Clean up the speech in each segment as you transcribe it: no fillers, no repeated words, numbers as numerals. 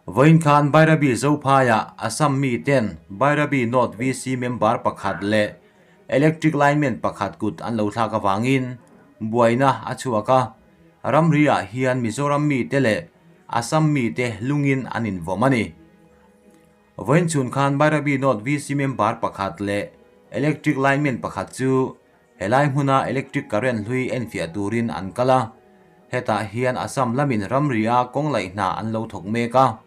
Vawiin khan Bairabi Zophaiah Assam mi ten Bairabi North VC member pakhat leh Electric lineman pakhat kut an lo thlak avangin buaina a chhuak a, ramri-ah hian Mizoram mite leh Assam mite lungin an invawm a ni. Vawiin chhun khan Bairabi North VC member pakhat leh Electric lineman pakhat chu helai hmuna electric current hlui enfiah turin an kal a, hetah hian Assam lamin ramri-a kawng laih hna an lo thawk mek a.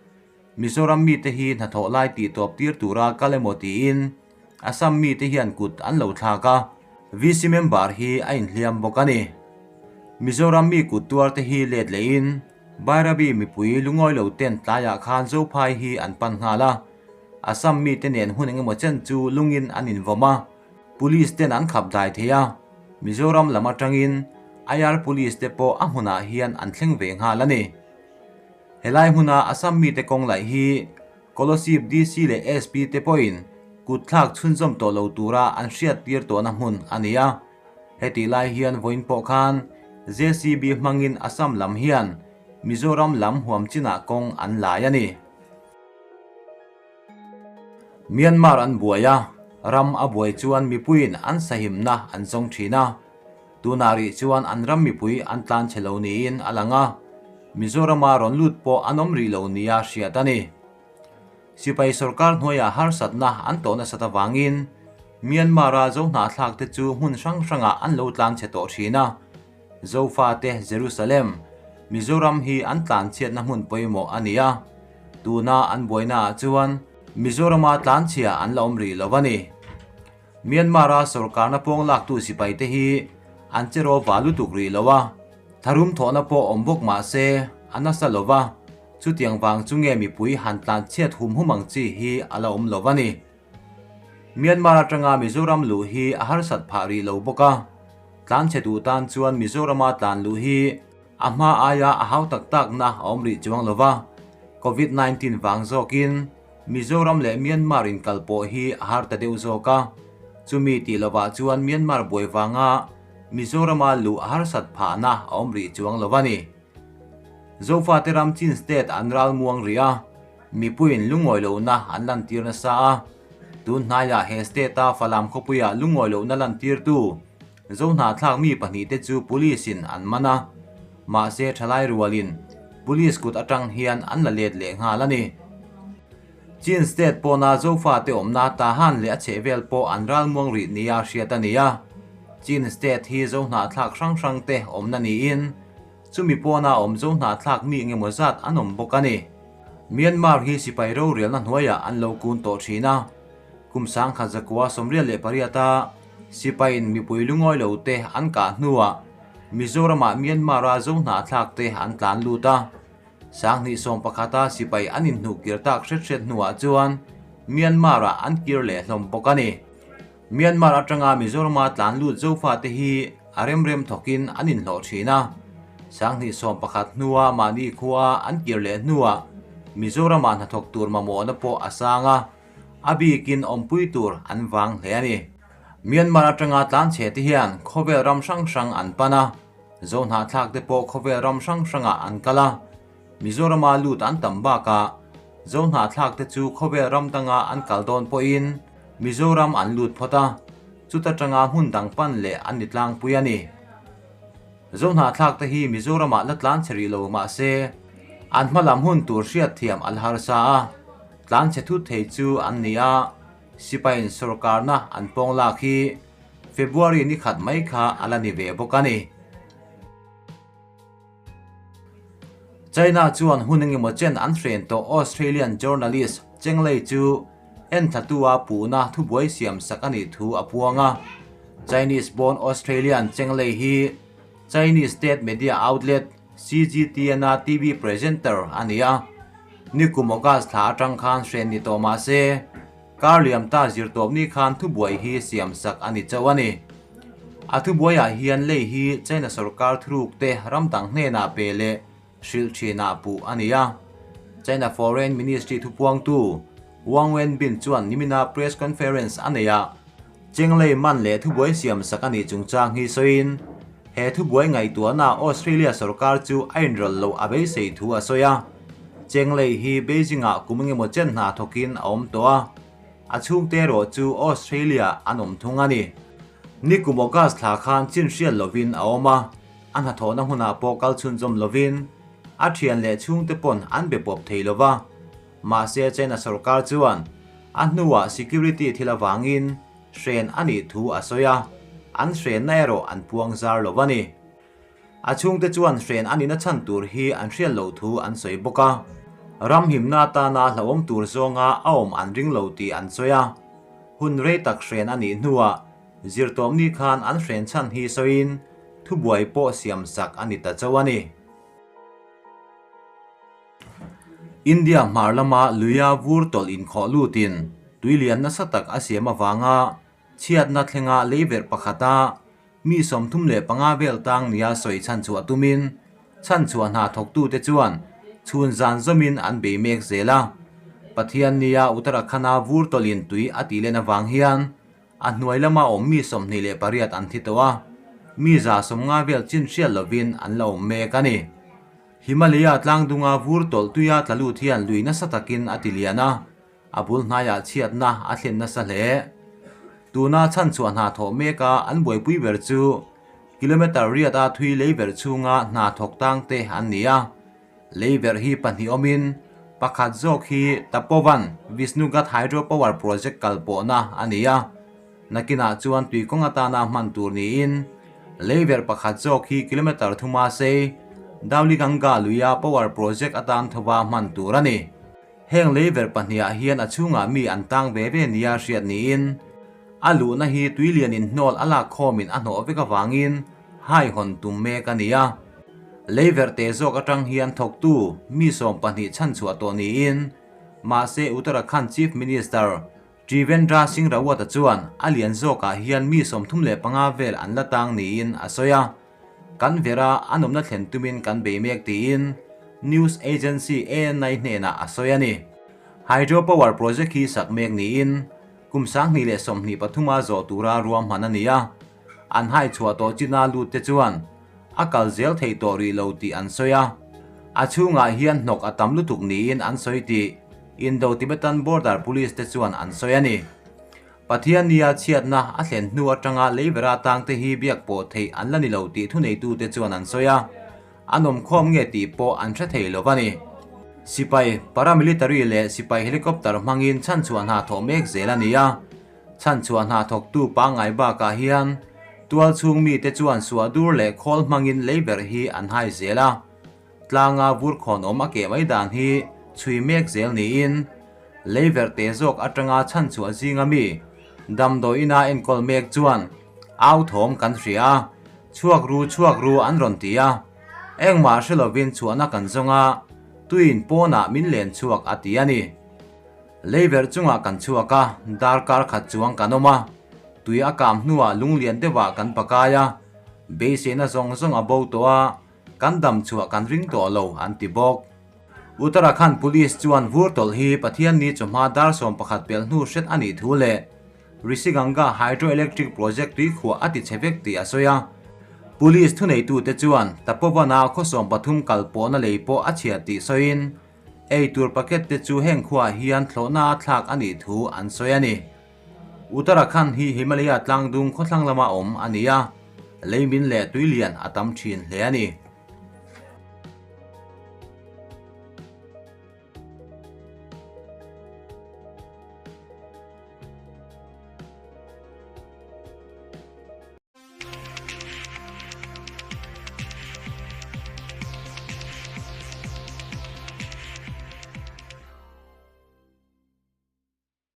Mizoram mite hi hnathawh lai tih tawp tir tura kal emaw tiin Assam mite hian kut an lo thlak a, VC member hi a inhliam bawk a ni. Mizoram mi kut tuar te hi let lehin Bairabi mipui lungawi lo ten tlaiah khan Zophai hi an pan nghal a, Assam mite nen hun engemaw chen chu lungin an invawm a, Police ten an khap dai thei a, Mizoram lam atangin IR Police te pawh a hmunah hian an thleng ve nghal a ni. Helai hmuna Assam mite kawng laih hi Kolosip DC leh SP te pawhin kut thlak chhunzawm tawh lo tura an hriat tir tawhna hmun a ni a. Hetih lai hian vawiin pawh khan JCB hmangin Assam lam hian Mizoram lam huam chinah kawng an lai a ni. Myanmar an buai a, ram a buai chuan mipuiin an sahimna an zawng thin a. Tunah rih chuan an ram mipui an tlan chhe lo niin a lang a, Mizorama rawn lut pawh an awm rih lo nia hriat a ni. Sipai sorkar hnuaiah harsatna an tawh nasat avangin Myanmar-a Zohnahthlak te chu hmun hrang hrangah an lo tlan chhe tawh thin a, Zofate Jerusalem, Mizoram hi an tlanchhiatna hmun pawimawh a ni a, tuna an buainaah chuan Mizorama tlanchhia an la awm rih lo a ni. Myanmar-a sorkarna pawng laktu sipaite hi an che rawva lutuk rih lo a, tharum thawhna pawh awm bawk mah se a nasa lo va, chutiang vang chu nge mipui han tlanchhiat hum hum ang chi hi a la awm lo a ni. Myanmar atanga Mizoram luh hi a harsat phah rih lo bawk a, tlanchhe duh tan chuan Mizorama tlan luh hi a hma aia a hau tak takna a awm rih chuang lo va, Covid 19 vang zawkin Mizoram leh Myanmar inkal pawh hi a har ta deuh zawk a, chumi tih lovah chuan Myanmar buai vanga Mizorama luh a harsat phahna a awm rih chuang lo a ni. Zofate ram Chin State an ral muang rih a, mipuiin lungawi lohna an lantir nasa a, tun hnaiah he state-a Falam khawpuia lungawi lohna lantirtu Zohnahthlak mi pahnihte chu police-in an man a, mahse thalai rualin police kut atang hian an la let leh nghal a ni. Chin State pawna Zofate awmna Tahan leh a chhehvel pawh an ralmuang rih nia hriat a ni a. Chin State hi Zohnahthlak hrang hrangte awmna niin chumi pawna awm Zohnahthlak mi engemaw zat an awm bawk a ni. Myanmar hi sipai rorialna hnuaiah an lo kun tawh thin a, Kum 1998-a sipaiin mipui lungawi lo te an kah hnuah Mizoramah Myanmar-a Zohnahthlak te an tlan lut a. 2011-a sipai an inhnuh kir tak hret hret hnuah chuan Myanmar-ah an kir leh hlawm bawk a ni. Myanmar atanga Mizorama tlan lut Zofa te hi a remrem thawkin an inhlawh thin a. 2011 hnua mahni khua an kir leh hnuah Mizoramah hnathawk tur mamawhna pawh a sang a. A bikin awmpui tur an vang hle a ni. Myanmar atanga tlanchhe te hian khawvel ram hrang hrang an pan a, Zohnahthlak te pawh khawvel ram hrang hrangah an kal a. Mizorama lut an tam bakah Zohnahthlak te chu khawvel ram danga an kal dawn pawhin Mizoram an lut phawt a, chuta tanga hmun dang pan leh an ni tlangpui a ni. Zohnahthlak te hi Mizoramah la tlanchhe rih lo mahse an hmalam hun tur hriatthiam a la harsa a. Tlanchhe thut thei chu an ni a, sipaiin sorkarna an pawng lak hi February ni khat mai kha a la ni ve bawk a ni. China chuan hun engemaw chen an hren tawh Australian journalist Cheng Lei chu enthlatu-a puhna thubuai siam sak a nih thu a puang a. Chinese-born Australian Cheng Lei hi Chinese state media outlet CGTN-a TV presenter a ni a, nikum August thla atang khan hren ni tawh mah se, kar liam ta zirtawpni khan thubuai hi siam sak a ni chauh a ni. A thubuaiah hian lei hi China sorkar thuruk te ram dang hnenah pe leh hrilh thinah puh a ni a. China Foreign Ministry thupuangtu Wang Wenbin chuan nimina press conference a nei a, Chenglei man leh thubuai siam sak a nih chungchang hi sawiin, he thubuai ngaihtuahna Australia sorkar chu a inrawlh loh a beisei thu a sawi a. Cheng Lei hi Beijing-ah kum engemaw chen hna thawkin a awm tawh a, a chhungte erawh chu Australia an awm thung a ni. Nikum August thla khan chin hriat lovin a awm a, a hnathawhna hmunah pawh kal chhunzawm lovin a thian leh chhungte pawn an be pawp thei lova. Mahse China sorkar chuan a hnuah security thil avangin hren a nih thu a sawi a, an hrenna erawh an puang zar lo a ni. A chhungte chuan hren a nihna chhan tur hi an hriat loh thu an sawi bawk a, ram himna atana hlauhawm tur zawnga a awm an ring lo tih an sawi a. Hun rei tak hren a nih hnuah zirtawpni khan an hren chhan hi sawiin thubuai pawh siamsak a ni ta chauh a ni. India hmar lama luia vur tawlh inkhawh lutin tuilian nasa tak a siam avanga chhiatna thlenga leiverh pakhata mi 35 vel tang nia sawi chhanchhuah tumin chhanchhuah hna thawktute chuan chhun zan zawmin an bei mek zel a. Pathian nia Uttarakhand-a vur tawlhin tui a tih len avang hian A hnuai lama awm mi 28 an thi tawh a, mi 150 vel chin hriat lovin an la awm mek a ni. Himalaya tlangdunga vur tawlh tuia tla lut hian lui nasa takin a ti lian a, a bul hnaiah chhiatna a thlen nasa hle. Tuna chhanchhuah hna thawh meka an buaipui ber chu kilometre riata thui lei ber chhunga hna thawk tangte an ni a. Lei verh hi pahnih awmin pakhat zawk hi Tapovan Vishnugad Hydro Power Project kal pawhna a ni a, nakinah chuan tuikawng atana hman tur niin lei verh pakhat zawk hi kilometre thuma sei Dhauliganga luia power project atan thova hman tur a ni. Heng lei verh pahniha hian a chhungah mi an tang ve ve nia hriat niin a luhna hi tuilianin hnawl a lak khawmin a hnawh vek avangin Hai hawn tum mek a ni a, leiverh te zawk atang hian thawktu mi 12 chhanchhuah tawh niin, mahse Uttarakhand Chief Minister Trivendra Singh Rawat-a chuan a lian zawkah hian mi 35 vel an la tang niin a sawi a, kan ver a, a nawmna thlen tumin kan bei mek tiin news agency ANI hnenah a sawi a ni. Hydro power project hi sak mek niin kum 2023 a zawh tura ruahman a ni a. An hai chhuah tawh china lut te chuan a kal zel thei tawh rih lo tih an sawi a. A chhungah hian hnawk a tam lutuk niin an sawi tih Indo-Tibetan Border Police te chuan an sawi a ni. Pathiannia chhiatna a thlen hnu atanga leivera tangte hi biak pawh theih an la ni lo tih thuneitute chuan an sawi a. An awmkhawm nge tih pawh an hre thei lo a ni. Sipai, paramilitary leh sipai helicopter hmangin chhanchhuah hna thawh mek zel a ni a. Chhanchhuah hna thawktu pangngai bakah hian tual chhung mite chuan suah dur leh khawl hmangin leiberh hi an hai zel a, tlanga vur khawnawm a keh mai dan hi chhui mek zel niin leiverh te zawk atanga chhanchhuah zinga mi damdawi ina enkawl mek chuan au thawm kan hria a, chhuak ru chhuak ru an rawn ti a, engmah hre lovin chhuahna kan zawng a, tuiin pawnah min len chhuak a ti a ni. Leiverh chungah kan chhuak a, darkar khat chuang kan awm a, tui a kam hnuah lunglian deuhah kan pakai a, beiseina zawng zawng a bo tawh a, kan dam chhuah kan ring tawh lo an ti bawk. Uttarakhand Police chuan vur tawlh hi Pathianni chawhma dar 11 pelh hnu hret a nih thu leh Rishiganga Hydroelectric Project tuikhuah a ti chhe vek tih a sawi a. Police thuneitute chuan Tapovan-a khaw 13 kal pawhna lei pawh a chhia tih sawiin, Ei tur packet te chu heng khuaah hian thlawhna a thlak a nih thu an sawi a ni. Uttarakhand hi Himalaya tlangdung khawthlang lama awm a ni a, leimin leh tuilian a tam thin hle a ni.